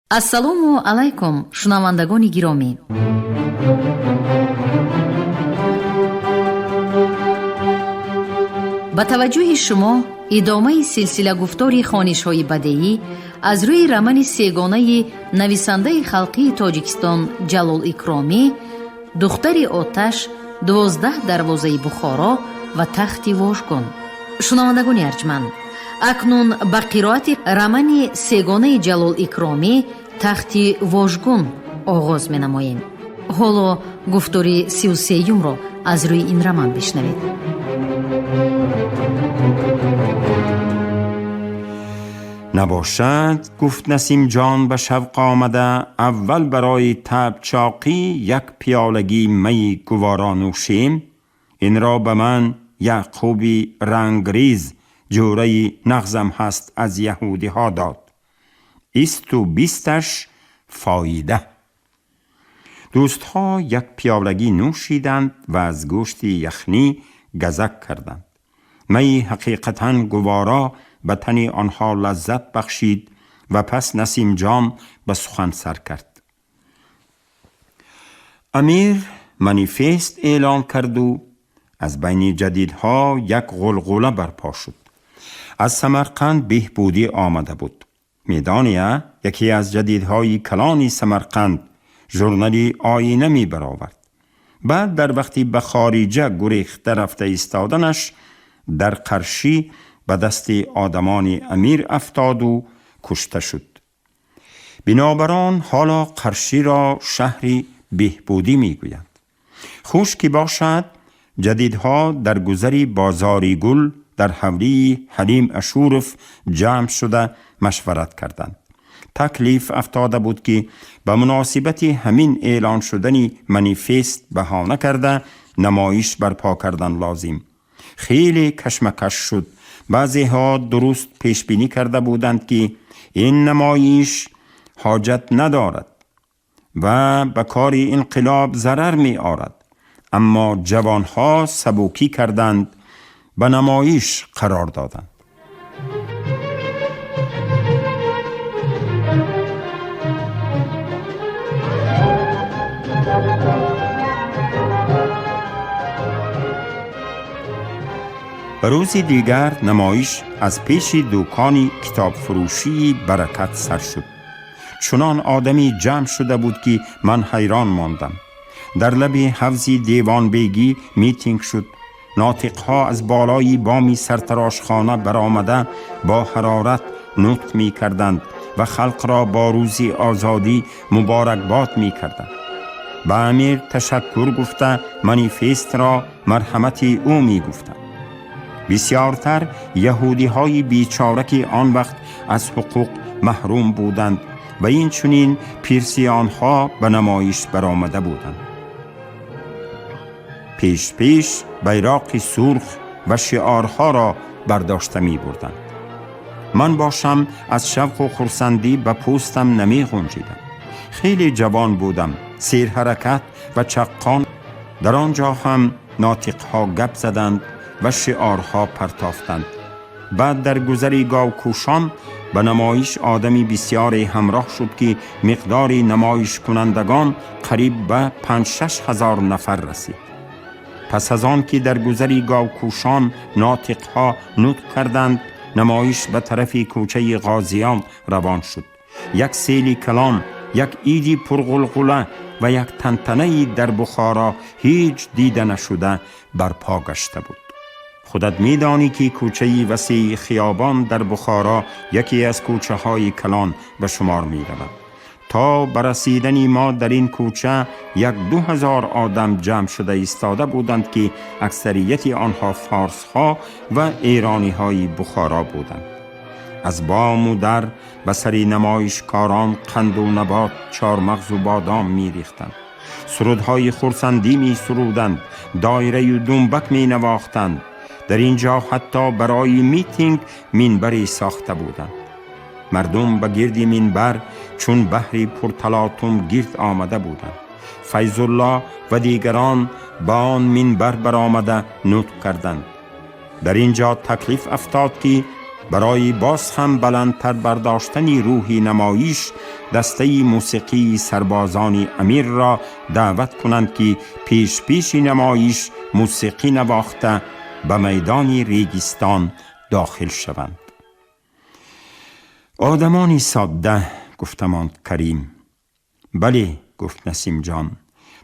Ассалому алайкум, шунавандагони гиромӣ. Ба таваҷҷӯҳи шумо идомаи силсила гуфтори хонишҳои бадеӣ аз рӯи романи сегонаи нависандаи халқии Тоҷикистон Ҷалол Икромӣ «Духтари оташ», «12 дарвозаи Бухоро» ва «Тахти вожгун». Шунавандагони арҷманд, акнун ба қироати романи сегонаи Ҷалол Икромӣ «Тахти вожгун» оғоз менамоем. Ҳоло гуфтори 33-юмро аз рӯи ин роман бишнавед. Набошад, гуфт Насимҷон ба шавқ омада, аввал барои табчоқӣ як пиёлагӣ майи гуворо нӯшем. Инро ба ман Яъқуби рангриз, ҷӯраи нағзам ҳаст, аз яҳудиҳо дод. Исту бисташ фоида. Дӯстҳо як пиёлагӣ нӯшиданд ва аз гӯшти яхнӣ газак карданд. Майи ҳақиқатан гуворо ба тани онҳо лаззат бахшид ва пас Насимҷон ба сухан сар кард. Амир манифест эълон карду аз байни ҷадидҳо як ғулғула барпо шуд. Аз Самарқанд Беҳбудӣ омада буд. Медония, яке аз ҷадидҳои калони Самарқанд, журнали «Оина» мебаровард. Баъд дар вақти ба хориҷа гурехта рафта истоданаш дар Қаршӣ ба дасти одамони амир афтоду кушта шуд. Бинобар он ҳоло Қарширо шаҳри Беҳбудӣ мегӯянд. Хуш ки бошад, ҷадидҳо дар гузари бозори Гул дар ҳавлии Ҳалим Ашуров ҷамъ шуда машварат карданд. Таклиф афтода буд, ки ба муносибати ҳамин эълон шудани манифест баҳона карда намоиш барпо кардан лозим. Хеле кашмакаш шуд. Баъзеҳо дуруст пешбинӣ карда буданд, ки ин намоиш ҳоҷат надорад ва ба кори инқилоб зарар меорад, аммо ҷавонҳо сабукӣ карданд, ба намоиш қарор доданд. Ба рӯзи дигар намоиш аз пеши дукони китобфурӯшии Баракат сар шуд. Чунон одами ҷамъ шуда буд, ки ман ҳайрон мондам. Дар лаби ҳавзи Девонбегӣ митинг шуд. Нотиқҳо аз болои боми сартарошхона баромада бо ҳарорат нутқ мекарданд ва халқро бо рӯзи озодӣ муборакбод мекарданд. Ба амир ташаккур гуфта, манифестро марҳамати ӯ мегуфтанд. Бисёртар яҳудиҳои бечора, ки он вақт аз ҳуқуқ маҳрум буданд, ва инчунин пирсиёнҳо ба намоиш баромада буданд. Пеш пеш байроқи сурх ва шиорҳоро бардошта мебурданд. Ман бошам, аз шавқу хурсандӣ ба пӯстам намеғунҷидам. Хеле ҷавон будам, серҳаракат ва чаққон. Дар он ҷо ҳам нотиқҳо гап заданд ва шиорҳо партофтанд. Баъд дар гузари Говкӯшон ба намоиш одами бисёре ҳамроҳ шуд, ки миқдори намоишкунандагон қариб ба 5-6 ҳазор нафар расид. Пас аз он ки дар гузари Говкӯшон нотиқҳо нутқ карданд, намоиш ба тарафи кӯчаи Ғозиён равон шуд. Як сели калон, як иди пурғулғула ва як тантанаи дар Бухоро ҳеҷ дида нашуда барпо гашта буд. Худат медонӣ, ки кӯчаи васеи Хиёбон дар Бухоро яке аз кӯчаҳои калон ба шумор меравад. То ба расидани мо дар ин кӯча 1-2 ҳазор одам ҷамъ шуда истода буданд, ки аксарияти онҳо форсҳо ва эрониҳои Бухоро буданд. Аз бому дар ба сари намоишкорон қанду набот, чормағзу бодом мерехтанд, сурудҳои хурсандӣ месуруданд, доираю думбак менавохтанд. Дар ин ҷо ҳатто барои митинг минбаре сохта буданд. Мардум ба гирди минбар чун баҳри пурталотум гирд омада буданд. Файзулло ва дигарон ба он минбар баромада нутқ карданд. Дар ин ҷо таклиф афтод, ки برای باز هم بلندتر برداشتن روحی نمایش دسته موسیقی سربازان امیر را دعوت کنند که پیش پیش نمایش موسیقی نواخته به میدان ریگستان داخل شوند. آدمانی ساده، گفتمان کریم. بله، گفت نسیم جان،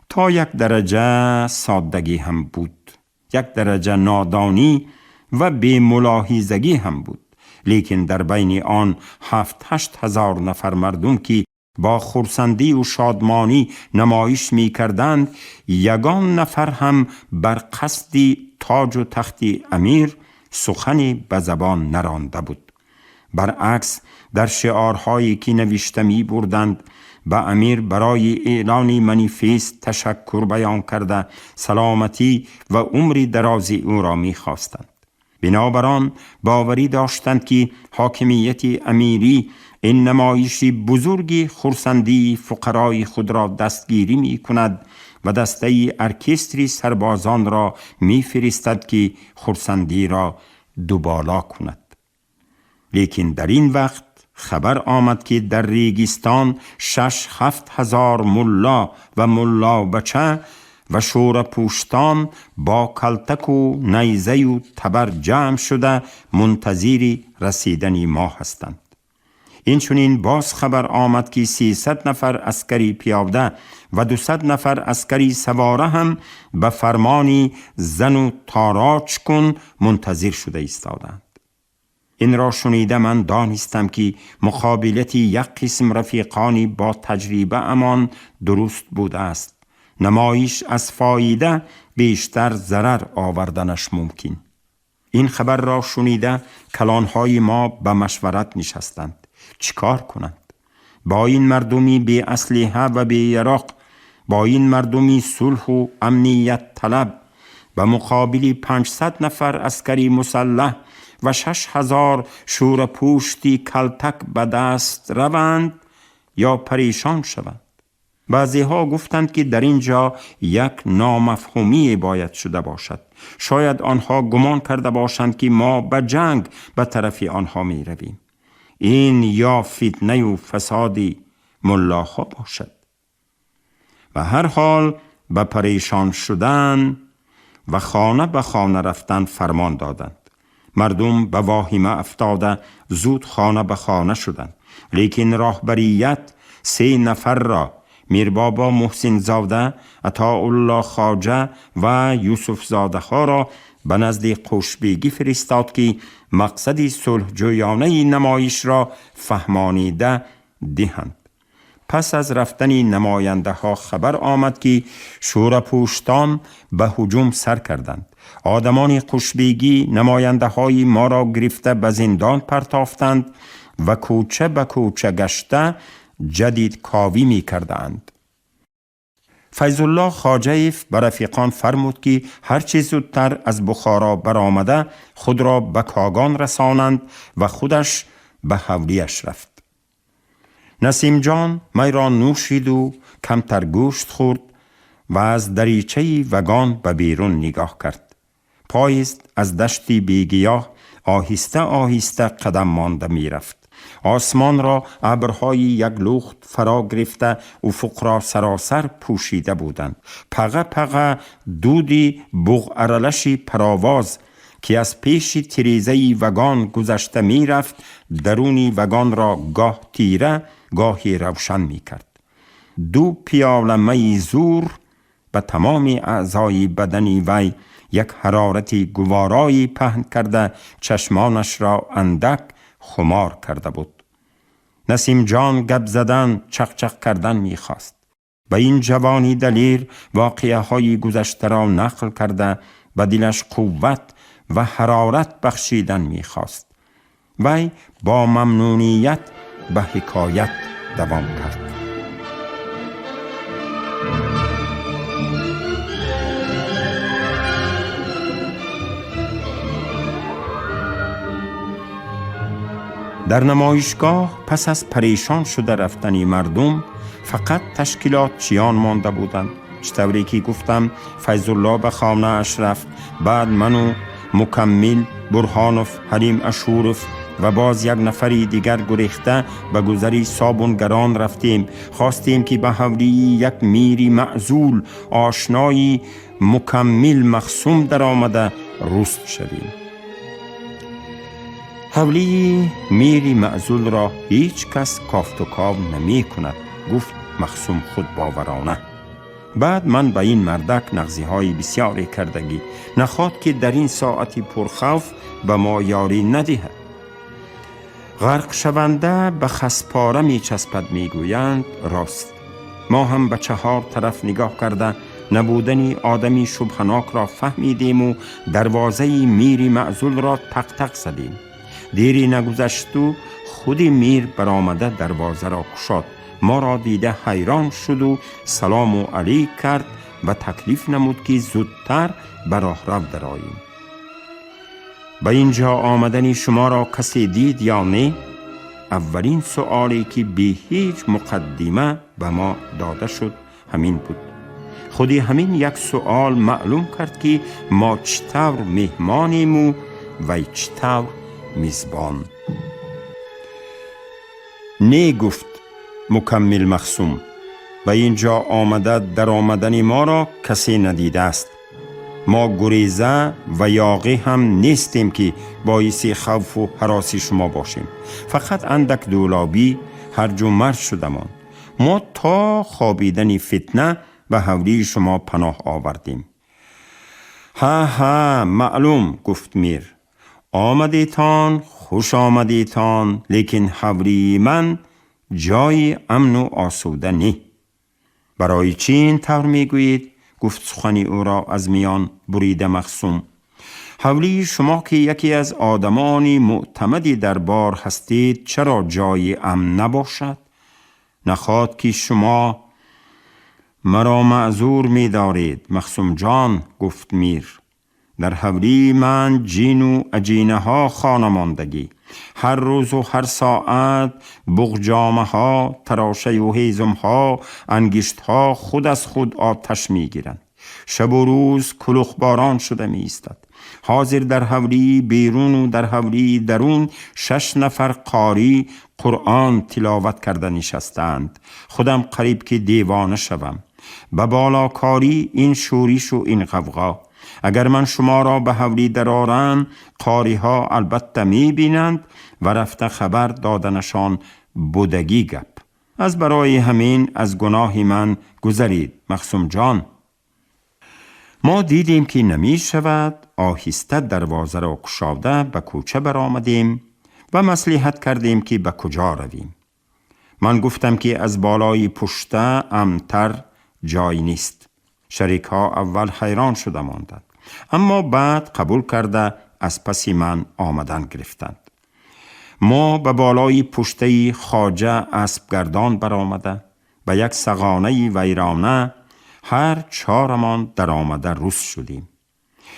تا یک درجه سادگی هم بود، یک درجه نادانی و بی‌ملاحظگی هم بود، لیکن در بین آن 7-8 هزار نفر مردم که با خرسندی و شادمانی نمایش می کردند، یگان نفر هم بر قصد تاج و تخت امیر سخنی به زبان نرانده بود. برعکس در شعارهایی که نوشته می بردند به امیر برای اعلان منیفست تشکر بیان کرده سلامتی و عمر درازی او را می خواستند. بنابران باوری داشتند که حاکمیت امیری این نمایش بزرگ خرسندی فقرای خود را دستگیری می کند و دسته ارکستری سربازان را می فرستد که خرسندی را دوبالا کند. لیکن در این وقت خبر آمد که در ریگستان 6-7 هزار ملا و ملا بچه و شور پوشتان با کلتک و نیزه و تبر جمع شده منتظر رسیدن ما هستند. این چنین باز خبر آمد که 300 نفر عسکری پیاده و 200 نفر عسکری سواره هم به فرمانی زن و تاراج کن منتظر شده ایستادند. این را شنیده من دانستم که مقابلت یک قسم رفیقانی با تجربه امان درست بوده است. نمایش از فایده بیشتر ضرر آوردنش ممکن. این خبر را شنیده کلانهای ما به مشورت نشستند. چیکار کنند؟ با این مردمی بی اسلحه و بی یراق، با این مردمی صلح و امنیت طلب، به مقابل 500 نفر عسکری مسلح و 6000 شور پوشتی کلتک به دست روند یا پریشان شوند. بعضی ها گفتند که در اینجا یک نامفهومی باید شده باشد. شاید آنها گمان کرده باشند که ما به جنگ به طرف آنها می رویم. این یا فتنه و فساد ملاها باشد. و هر حال به پریشان شدن و خانه به خانه رفتن فرمان دادند. مردم به واهمه افتاده زود خانه به خانه شدند. لیکن راهبریت 3 نفر را، میربابا محسن زاده، عطاالله خواجه و یوسف زاده ها را به نزد قوشبیگی فرستاد که مقصد صلحجویانه نمایش را فهمانیده دهند. پس از رفتن نماینده ها خبر آمد که شورپوشتان به هجوم سر کردند. آدمان قوشبیگی نماینده های ما را گرفته به زندان پرتافتند و کوچه به کوچه گشته جدید کاوی می کردند. فیض الله خواجه‌ایف به رفیقان فرمود که هرچه زودتر از بخارا برآمده خود را به کاگان رسانند و خودش به حولیش رفت. نسیم جان می را نوشید و کمتر گوشت خورد و از دریچه وگان به بیرون نگاه کرد. پاییز از دشتی بیگیاه آهسته آهسته قدم مانده می رفت. آسمان را ابرهای یک لخت فرا گرفته، افق را سراسر پوشیده بودند. پغه پغه دودی بغ ارلش پرواز که از پیش تریزه وگان گذشته می رفت، درونی وگان را گاه تیره گاهی روشن می کرد. 2 پیاله می زور به تمام اعضای بدن وی یک حرارت گوارایی پهن کرده، چشمانش را اندک خمار کرده بود. نسیم جان گپ زدن، چق چق کردن میخواست. به این جوانی دلیر واقعه های گذشته را نقل کرده و دلش قوت و حرارت بخشیدن میخواست. وی با ممنونیت به حکایت دوام کرد. در نمایشگاه پس از پریشان شده رفتن مردم فقط تشکیلات چیان مانده بودند. چطوری که گفتم فیض الله به خانه اش رفت، بعد منو مکمل، برهانوف، حلیم اشوروف، و باز یک نفری دیگر گریخته به گذری صابونگران رفتیم. خواستیم که به حولی یک میری معزول آشنایی مکمل مخصوم در آمده رست شویم. حولی میری معزول را هیچ کس کافت و کاو نمی کند، گفت مخصوم خود باورانه. بعد من به این مردک نغزی های بسیاری کردگی، نخواد که در این ساعتی پرخوف به ما یاری ندهد. غرق شونده به خسپاره می چسبد می گویند راست. ما هم به چهار طرف نگاه کرده نبودنی آدمی شبهناک را فهمیدیم و دروازه میری معزول را تق تق زدیم. دیری نگذشت و خود میر برآمده دروازه را گشاد. ما را دیده حیران شد و سلام و علیک کرد و تکلیف نمود که زودتر به راهرو درآییم. به اینجا آمدن شما را کسی دید یا نه؟ اولین سؤالی که بی هیچ مقدمه به ما داده شد همین بود. خودی همین یک سؤال معلوم کرد که ما چطور مهمانیم و وی چطور میزبان. نه، گفت مکمل مخصوم، به اینجا آمده در آمدن ما را کسی ندیده است. ما گریزه و یاغی هم نیستیم که باعث خوف و هراس شما باشیم. فقط اندک دولابی هرج و مرج شدمان. ما تا خوابیدن فتنه به حولی شما پناه آوردیم. ها ها معلوم، گفت میر، آمدیتان خوش آمدیتان، لیکن حولی من جای امن و آسوده نی. برای چی این طور میگویید؟ گفت سخنی او را از میان بریده مخصوم. حولی شما که یکی از آدمان معتمدی دربار هستید چرا جای امن نباشد؟ نخواد که شما مرا معذور می دارید مخصوم جان، گفت میر. در حولی من جین و اجینه ها خانه ماندگی. هر روز و هر ساعت بغجامه ها، تراشه و هیزم ها، انگشت ها خود از خود آتش می گیرند. شب و روز کلوخ باران شده می ایستد. حاضر در حولی بیرون و در حولی درون 6 نفر قاری قرآن تلاوت کرده نشستند. خودم قریب که دیوانه شوم. به بالاکاری این شورش و این غوغا. اگر من شما را به حولی درآرم قاری ها البته می بینند و رفته خبر دادنشان بودگی گپ. از برای همین از گناه من گذرید مخصوم جان. ما دیدیم که نمی شود. آهسته دروازه را گشاده به کوچه برآمدیم و مصلحت کردیم که به کجا رویم. من گفتم که از بالای پشته امتر جای نیست. شریک ها اول حیران شده ماندند، اما بعد قبول کرده از پس من آمدن گرفتند. ما به بالای پشته خواجه اسبگردان برآمده به یک سغانه ویرانه هر چهارمان در آمده روس شدیم.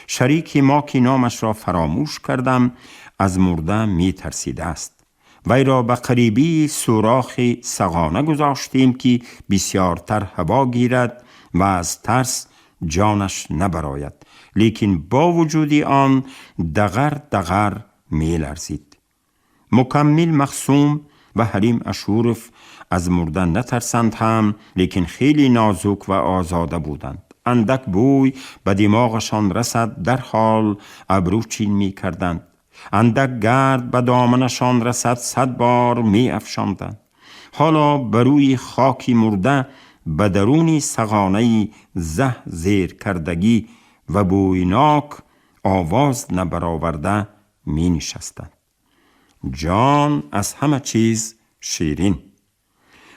شریک ما که نامش را فراموش کردم از مرده می ترسیده است. وی را به قریبی سوراخ سغانه گذاشتیم که بسیارتر هوا گیرد و از ترس جانش نبراید، لیکن با وجود آن دغر دغر می لرزید. مکمل مخصوم و حلیم اشورف از مردن نترسند هم، لیکن خیلی نازک و آزاده بودند. اندک بوی به دماغشان رسد در حال ابرو چین می کردند. اندک گرد به دامنشان رسد 100 بار می افشاندند. حالا بروی خاکی مرده به درون سغانه زه زیر کردگی و بویناک آواز نبرآورده می نشستند. جان از همه چیز شیرین.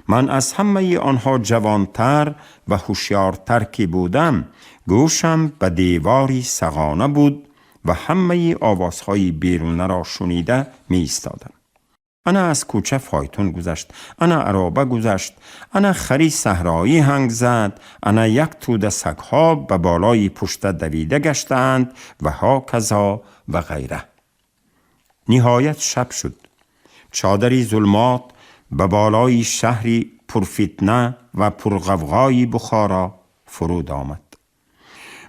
من از همه آنها جوانتر و هوشیارتر که بودم، گوشم به دیواری سغانه بود و همه آوازهای بیرونه را شنیده می ایستادم. انا از کوچه فایتون گذشت، انا عرابه گذشت، انا خری صحرایی هنگ زد، انا یک توده سگها به بالای پشت دویده گشتند و ها کذا و غیره. نهایت شب شد. چادری ظلمات به بالای شهری پرفتنه و پرغوغای بخارا فرود آمد.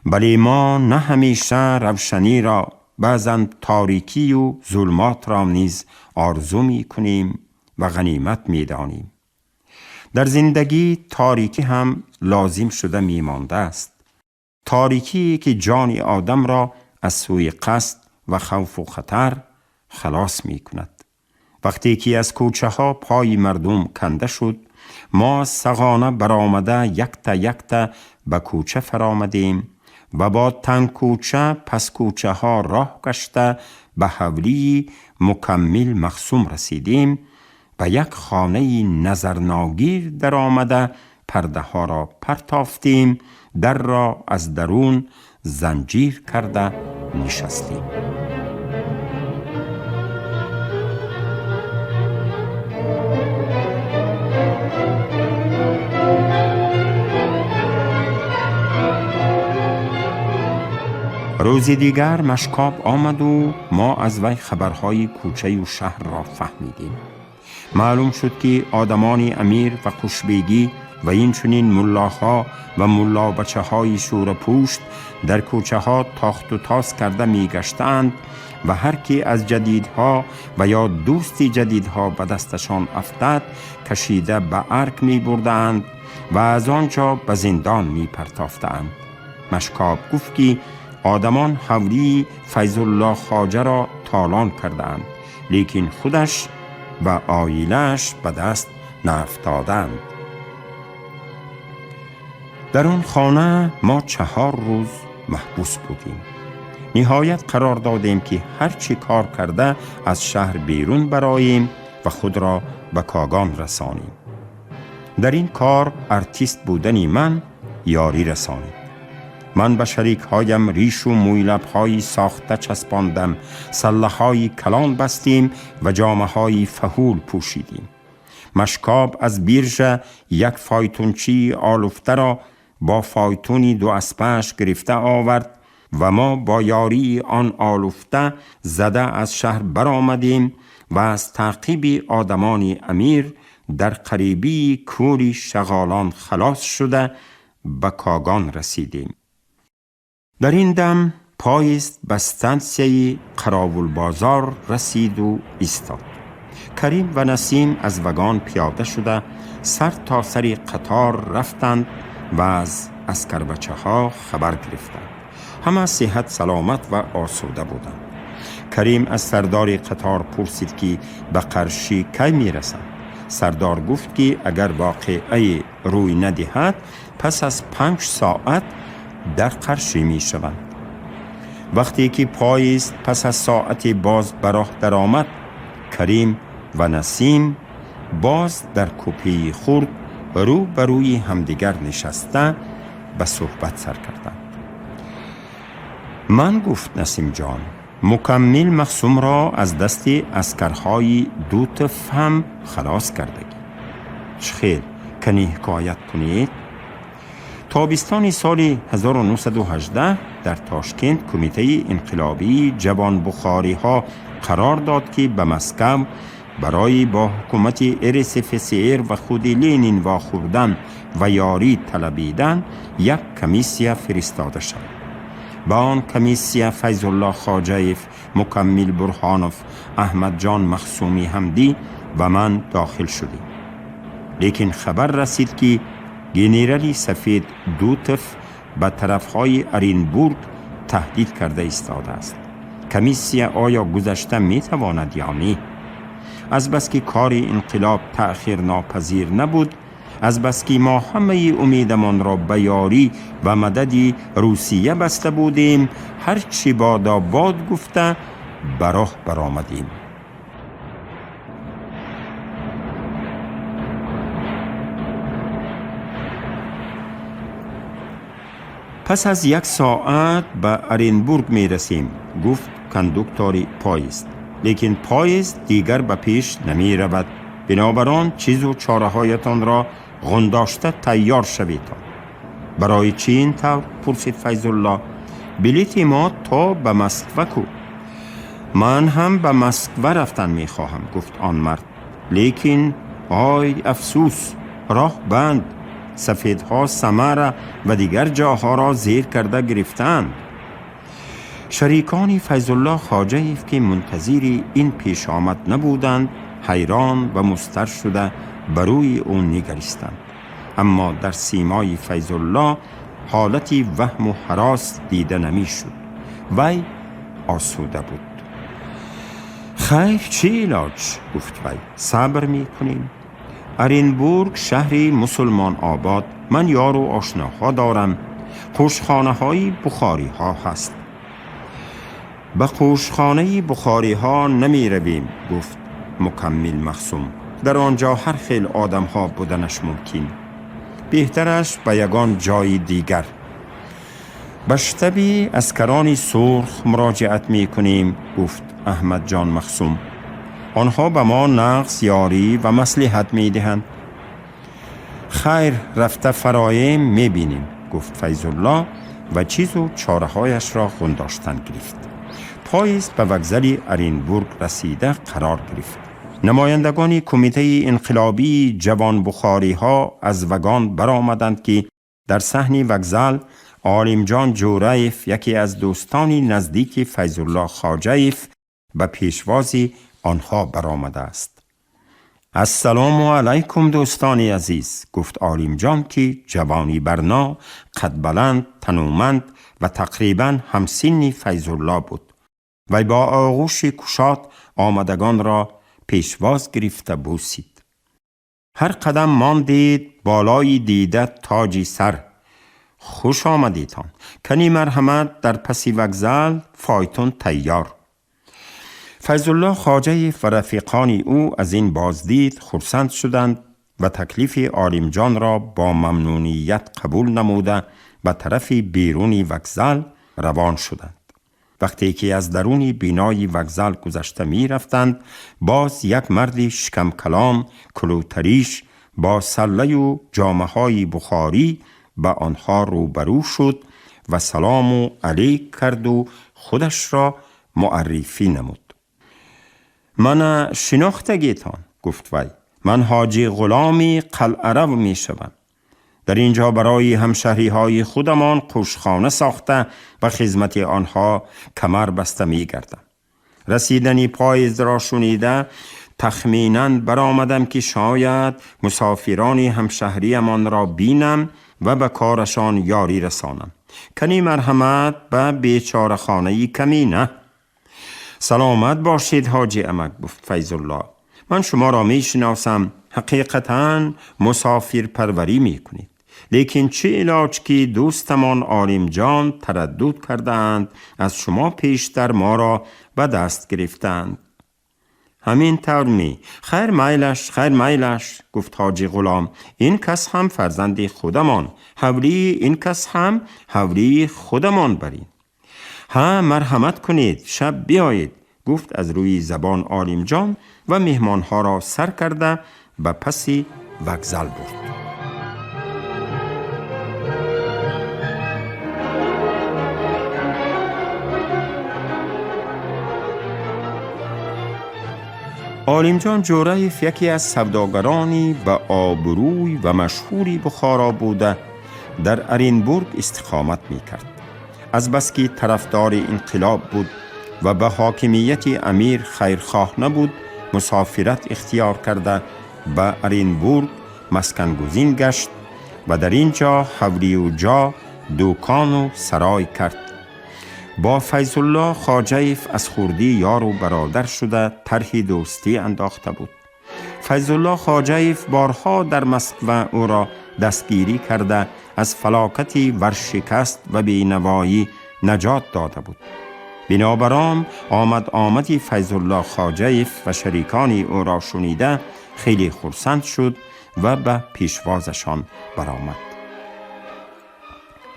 بلی ما نه همیشه روشنی را بعضا تاریکی و ظلمات را نیز آرزو می کنیم و غنیمت می دانیم. در زندگی تاریکی هم لازم شده می مانده است. تاریکی که جان آدم را از سوی قصد و خوف و خطر خلاص می کند. وقتی که از کوچه ها پای مردم کنده شد، ما سغانه برآمده یکتا یکتا به کوچه فرآمدیم و با تنگ کوچه پس کوچه ها راه گشته به حولی مکمل مخصوم رسیدیم. به یک خانه نظرناگیر در آمده پرده ها را پرتافتیم، در را از درون زنجیر کرده نشستیم. روز دیگر مشکاب آمد و ما از وی خبرهای کوچه و شهر را فهمیدیم. معلوم شد که آدمان امیر و خوشبیگی و این چنین ملاها و ملا بچه های شور پوشت در کوچه ها تاخت و تاز کرده می گشتند و هر کی از جدیدها و یا دوستی جدیدها به دستشان افتد کشیده به ارک می بردند و از آنجا به زندان می پرتافتند. مشکاب گفت که آدمان حولی فیض الله خواجه را تالان کردند، لیکن خودش و عایله‌اش به دست نیفتادند. در آن خانه ما 4 روز محبوس بودیم. نهایت قرار دادیم که هر چی کار کرده از شهر بیرون براییم و خود را به کاگان رسانیم. در این کار ارتیست بودن من یاری رسانید. من به شریک هایم ریش و مویلب های ساخته چسباندم، سله های کلان بستیم و جامه های فهول پوشیدیم. مشکاب از بیرژه یک فایتونچی آلفته را با فایتونی 2 اسپش گرفته آورد و ما با یاری آن آلفته زده از شهر برآمدیم و از تعقیب آدمان امیر در قریبی کوری شغالان خلاص شده به کاگان رسیدیم. در این دم پایست به ستانسیه قراول بازار رسید و ایستاد. کریم و نسیم از وگان پیاده شده سر تا سر قطار رفتند و از عسکر بچه ها خبر گرفتند. همه صحت سلامت و آسوده بودند. کریم از سردار قطار پرسید که به قرشی کی می رسند. سردار گفت که اگر واقعه روی ندهد پس از 5 ساعت در قرشی می شوند. وقتی که پاییز پس از ساعت باز به راه در آمد، کریم و نسیم باز در کوپه خرد رو به روی همدیگر نشسته به صحبت سر کردند. من گفت نسیم جان، مکمل مخصوم را از دست عسکرهای دوتف هم خلاص کردگی. چخیل کنی حکایت کنید؟ تابستان سال 1918 در تاشکند کمیته انقلابی جوان بخاری ها قرار داد که به مسکو برای با حکومت RSFSR و خود لینین واخوردن و یاری طلبیدن یک کمیسیا فرستاده شد. با آن کمیسیا فیض الله خواجه‌ایف، مکمل برهانوف، احمد جان مخصومی حمدی و من داخل شدیم. لیکن خبر رسید که گنرال سفید دوتف به طرفهای ارینبورگ تهدید کرده ایستاده است. کمیسیا آیا گذشته می تواند یا نه؟ از بس که کار انقلاب تأخیر ناپذیر نبود، از بس که ما همه امیدمان را به یاری و مدد روسیه بسته بودیم، هرچی بادا باد گفته به راه برآمدیم. پس از 1 ساعت به ارینبورگ می رسیم، گفت کندوکتور پایست. لیکن پایست دیگر به پیش نمی رود، بنابراین چیز و چاره هایتان را غنداشته تیار شوید. برای چی این طور؟ پرسید فیض الله. بلیت ما تا به مسکو کو. من هم به مسکو رفتن می خواهم، گفت آن مرد. لیکن آی افسوس، راه بند، سفیدها سمره و دیگر جاها را زیر کرده گرفتند. Шарикони Файзуллоҳ Хоҷаев, ки мунтазири ин пешомад набуданд, ҳайрон ва мустар шуда ба рӯи ӯ нигаристанд. Аммо дар симои Файзуллоҳ ҳолати ваҳму ҳарос дида намешуд. Вай осуда буд. Хайр, чӣ илоҷ? Гуфт вай. Сабр мекунем. Оренбург шаҳри мусулмон обод, ман ёру ошноҳо дорам, қӯшхонаҳои бухориҳо ҳаст. Ба қӯшхонаи бухориҳо намеравем, гуфт мукаммил Махсум. Дар он ҷо ҳар хел одамҳо буданаш мумкин. Беҳтараш ба ягон ҷои дигар. Ба штаби аскарони сурх муроҷиат мекунем, гуфт Аҳмадҷон Махсум. Онҳо ба мо нағз ёрӣ ва маслиҳат медиҳанд. Хайр, рафта фароем, мебинем, гуфт Файзуллоҳ ва чизу чораҳояшро ғундоштан гирифт. Поезд ба вокзали Оренбург расида қарор гирифт. Намояндагони кумитаи инқилобии ҷавонбухориҳо аз вагон баромаданд, ки дар саҳни вокзал Олимҷон Ҷӯраев, яке аз дӯстони наздики Файзуллоҳ Хоҷаев, ба пешвози онҳо баромадааст. Ассалому алайкум, дӯстони азиз, гуфт Олимҷон, ки ҷавони барно, қадбаланд, тануманд ва тақрибан ҳамсинни Файзуллоҳ буд. Вай бо оғӯши кушод омадагонро пешвоз гирифта бӯсид. Ҳар қадам мондед болои дида, тоҷи сар. Хуш омадедтон. Кани марҳамат, дар паси вокзал фойтун тайёр. Файзуллоҳ Хоҷаев ва рафиқони ӯ аз ин боздид хурсанд шуданд ва таклифи Олимҷонро бо мамнуният қабул намуда ба тарафи беруни вокзал равон шуданд. Вақте ки аз даруни бинои вокзал гузашта мерафтанд, боз як марди шикамкалон, кулӯтариш, бо саллаю ҷомаҳои бухорӣ ба онҳо рӯбарӯ шуд ва салому алейк карду худашро муаррифӣ намуд. Мана шинохтагитон, гуфт вай. Ман ҳоҷи Ғуломи Қалъарав мешавам. Дар ин ҷо барои ҳамшаҳриҳои худамон қӯшхона сохта, ба хизмати онҳо камар баста мегардам. Расидани поездро шунида, тахминан баромадам, ки шояд мусофирони ҳамшаҳриямонро бинам ва ба корашон ёрӣ расонам. Кани марҳамат ба бечорахонаи камина. Саломат бошед, ҳоҷи амак, гуфт Файзуллоҳ. Ман шуморо мешиносам, ҳақиқатан мусофирпарварӣ мекунед. Лекин чӣ илоҷ, ки дӯстамон Олимҷон тараддуд кардаанд, аз шумо пештар моро ба даст гирифтаанд. Ҳамин тавр ми? Хайр, майлаш, хайр, майлаш, гуфт ҳоҷи Ғулом. Ин кас ҳам фарзанди худамон, ҳавлии ин кас ҳам ҳавлии худамон барин. Ҳа, марҳамат кунед, шаб биёед, гуфт аз рӯи забон Олимҷон ва меҳмонҳоро сар карда ба паси вокзал бурд. Олимҷон Ҷӯраев яке аз савдогарони ба обрӯй ва машҳури Бухоро буда, дар Оренбург истиқомат мекард. Азбаски тарафдори инқилоб буд ва ба ҳокимияти амир хайрхоҳ набуд, мусофират ихтиёр карда ба Оренбург маскангузин гашт ва дар ин ҷо ҳавлию ҷо, дукону сарой кард. Бо Файзуллоҳ Хоҷаев аз хурдӣ ёру бародар шуда, тарҳи дӯстӣ андохта буд. Файзуллоҳ Хоҷаев борҳо дар Москва ӯро дастгирӣ карда, аз фалокати варшикаст ва бенавоӣ наҷот дода буд. Бинобар он омад омади Файзуллоҳ Хоҷаев ва шарикони ӯро шунида, хеле хурсанд шуд ва ба пешвозашон баромад.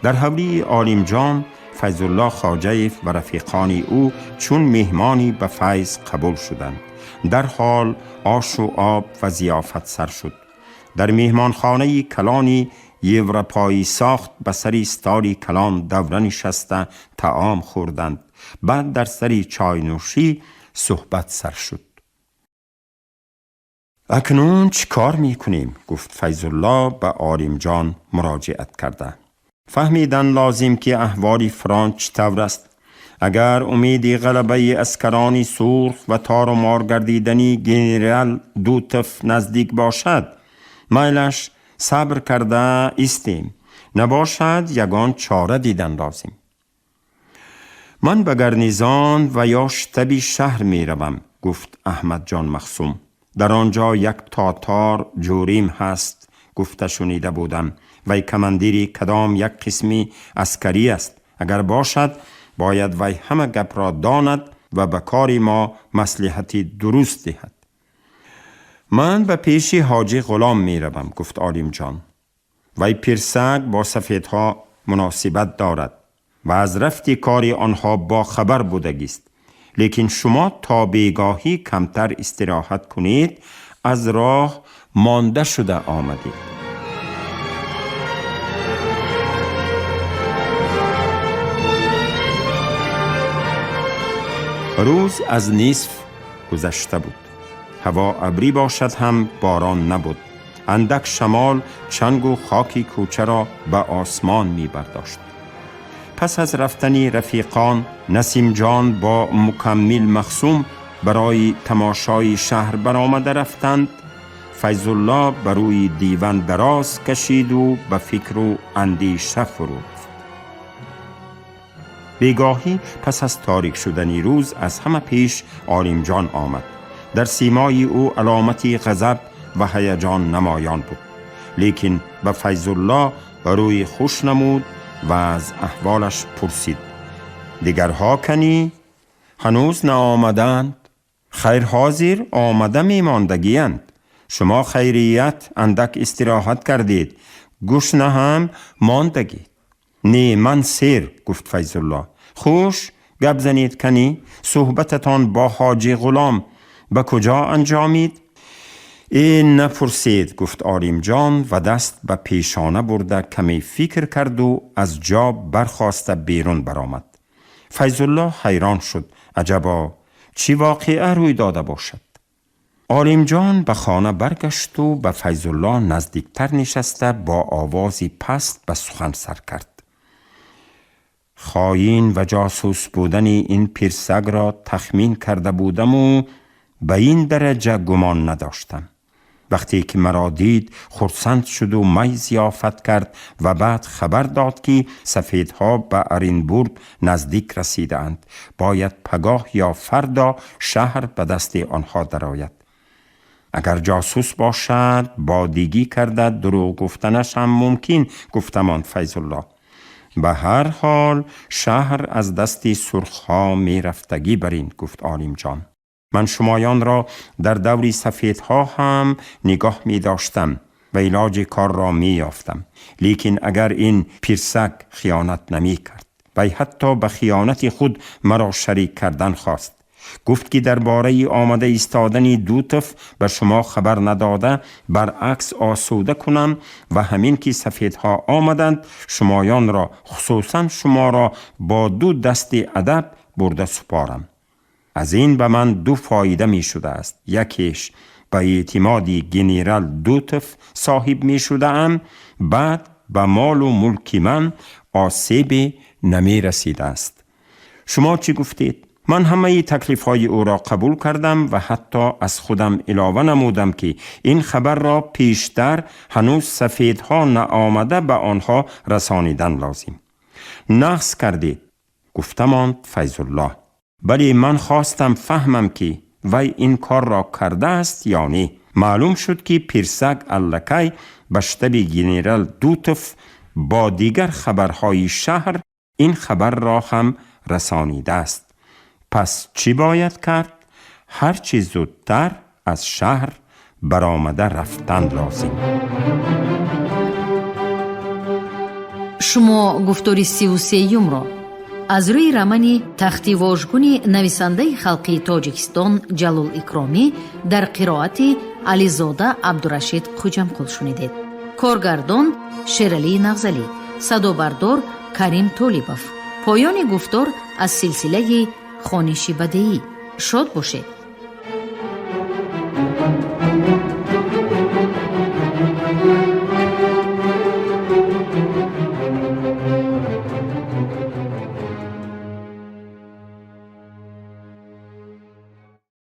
Дар ҳавлии Олимҷон Файзуллоҳ Хоҷаев ва рафиқони ӯ чун меҳмони ба файз қабул шуданд. Дарҳол ошу об ва зиёфат сар шуд. Дар меҳмонхонаи калони европоӣ сохт ба сари столи калон давра нишаста таом хӯрданд. Баъд дар сари чойнӯшӣ суҳбат сар шуд. Акнун чӣ кор мекунем? Гуфт Файзуллоҳ ба Олимҷон муроҷиат карда. Фаҳмидан лозим, ки аҳволи фронт чӣ тавр аст. Агар умеди ғалабаи аскарони сурх ва тору мор гардидани генерал Дутов наздик бошад, майлаш сабр карда истем, набошад ягон чора дидан лозим. Ман ба гарнизон ва ё штаби шаҳр меравам, гуфт Аҳмадҷон Махсум. Дар он ҷо як тотор ҷурим ҳаст, гуфта шунида будам. Вай командири кадом як қисми аскарӣ аст. Агар бошад, бояд вай ҳама гапро донад ва ба кори мо маслиҳати дуруст диҳад. Ман ба пеши ҳоҷӣ Ғулом меравам, гуфт Олимҷон. Вай пирсаг бо сафедҳо муносибат дорад ва аз рафти кори онҳо бохабар будагист. Лекин шумо то бегоҳӣ камтар истироҳат кунед, аз роҳ монда шуда омадед. Рӯз аз нисф гузашта буд. Ҳаво абрӣ бошад ҳам борон набуд. Андак шамол чангу хоки кӯчаро ба осмон мебардошт. Пас аз рафтани рафиқон, Насимҷон бо Мукаммил Махсум барои тамошои шаҳр баромада рафтанд. Файзулло ба рӯи диван дароз кашиду ба фикру андеша фурӯ рафт. Бегоҳӣ пас аз торик шудани рӯз аз ҳама пеш Олимҷон омад. Дар симои ӯ аломати ғазаб ва ҳаяҷон намоён буд. Лекин ба Файзулло рӯи хуш намуд ва аз аҳволаш пурсид. Дигарҳо канӣ? Ҳанӯз наомаданд. Хайр, ҳозир омада мемондагиянд. Шумо хайрият андак истироҳат кардед, гушна ҳам мондагид. Не, ман сер, гуфт Файзулло. Хуш гап занед канӣ, суҳбататон бо ҳоҷӣ Ғулом ба куҷо анҷомид? Э, напурсед, гуфт Олимҷон ва даст ба пешона бурда каме фикр карду аз ҷо бархоста берун баромад. Файзулло ҳайрон шуд. Аҷабо, чӣ воқеа рӯй дода бошад? Олимҷон ба хона баргашту ба Файзулло наздиктар нишаста бо овози паст ба сухан сар кард. Хоин ва ҷосус будани ин пирсагро тахмин карда будаму ба ин дараҷа гумон надоштам. Вақте ки маро дид, хурсанд шуду май зиёфат кард ва баъд хабар дод, ки сафедҳо ба Оренбург наздик расидаанд. Бояд пагоҳ ё фардо шаҳр ба дасти онҳо дарояд. Агар ҷосус бошад, бодигӣ карда дурӯғ гуфтанаш ҳам мумкин, гуфтамонд Файзулло. Ба ҳар ҳол шаҳр аз дасти сурхҳо мерафтагӣ бар ин, гуфт Олимҷон. Ман шумоёнро дар даври сафедҳо ҳам нигоҳ медоштам ва илоҷи корро меёфтам. Лекин агар ин пирсак хиёнат намекард, вай ҳатто ба хиёнати худ маро шарик кардан хост. Гуфт ки дар бораи омада истодани Дутов ба шумо хабар надода, баръакс осуда кунам ва ҳамин ки сафедҳо омаданд, шумоёнро, хусусан шуморо бо ду дасти адаб бурда супорам. Аз ин ба ман ду фоида мешудааст. Якеш, ба эътимоди генерал Дутов соҳиб мешудаам, баъд ба молу мулки ман осебе намерасидааст. Шумо чӣ гуфтед? Ман ҳамаи таклифҳои ӯро қабул кардам ва ҳатто аз худам илова намудам, ки ин хабарро пештар, ҳанӯз сафедҳо наомада, ба онҳо расонидан лозим. Нағз кардед, гуфтамонд Файзулло. Бале, ман хостам фаҳмам, ки вай ин корро кардааст ё не. Маълум шуд, ки пирсаг аллакай ба штаби генерал Дутов бо дигар хабарҳои шаҳр ин хабарро ҳам расонидааст. Пас чӣ бояд кард? Ҳарчи зудтар аз шаҳр баромада рафтан лозим. Шумо гуфтори 33-юмро аз рӯи романи Тахти вожгуни нависандаи халқии Тоҷикистон Ҷалол Икромӣ дар қироати Ализода Абдурашид Хуҷамқул шунидед. Коргардон Шералии Нағзалӣ, садобардор Карим Толибов. Поёни гуфтор аз силсилаи хониши бадеӣ. Шод бошед.